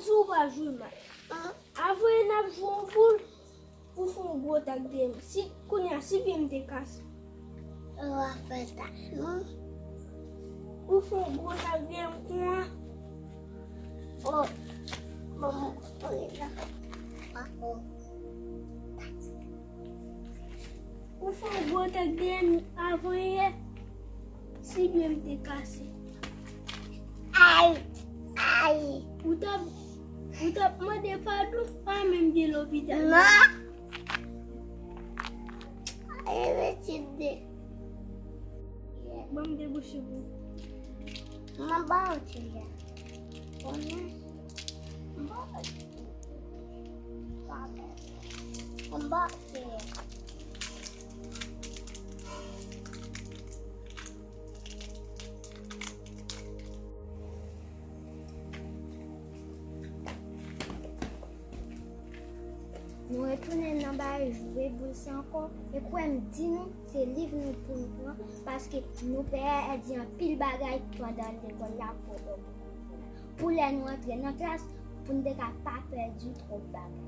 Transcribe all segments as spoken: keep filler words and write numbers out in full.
Si w pa jwe mal. Avan n ap jwe yon boul, ou fè yon gwo tak dèyè m. Si, kounye a, si pye m te kase. Ou va fè sa, non? Ou fè yon gwo tak dèyè m kon an. Oh, bon, oh, oh. Ou fè yon gwo tak dèyè m avan yè. Si pye m te kase. Ay, ay. Ou t ap, ou t ap mande padon, pa menm gen lopital. Non. Ay, mwen ti de. Ban m debouche pou ou. Mwen ba ou ti de. Konnen. Mwen ba ou ti de. Mwen ba ou ti de. Nou retounen nan bagay jwe boul sa ankò. E kwè m di nou, se liv nou pou nou pran, paske nou pèdi anpil bagay pandan lekòl la pou, pou lè nou antre nan klas, pou n te ka pa pèdi twòp bagay.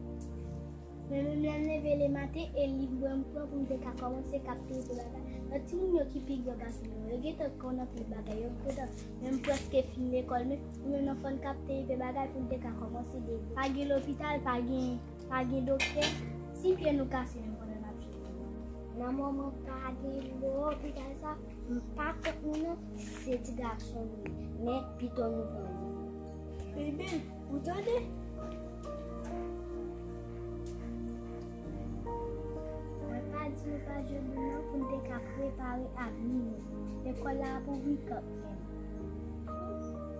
Men menm lè n leve lematen, e liv mwen m pran pou m te ka kòmanse kapte epe bagay. Nan timoun yo ki pi gran pase nou, yo gentan konn anpil bagay, yo gentan menm prèske fin lekòl, men nou menm nan fò n kapte epe bagay pou n te ka kòmanse devwe. Pa gen lopital, pa gen, pa gen doktè. Si pye nou kase menm pandan n ap jwe. Nan moman pa gen lopital sa, m pa kont nou non, se ti gason nou ye, men pito nou pran li. Bebe, ou tande? Mwen pa di nou pa jwe boul non pou n te ka prepare avni nou. Lekòl la ap ouvri kanmenm.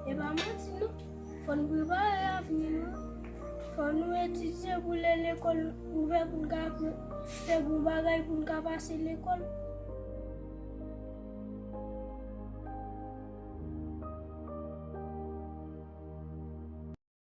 E pa manti non. Fò n prepare avni nou. Fò nou etidye pou lè lekòl ouvè pou n ka pre-, fè bon bagay pou n ka pase lekòl.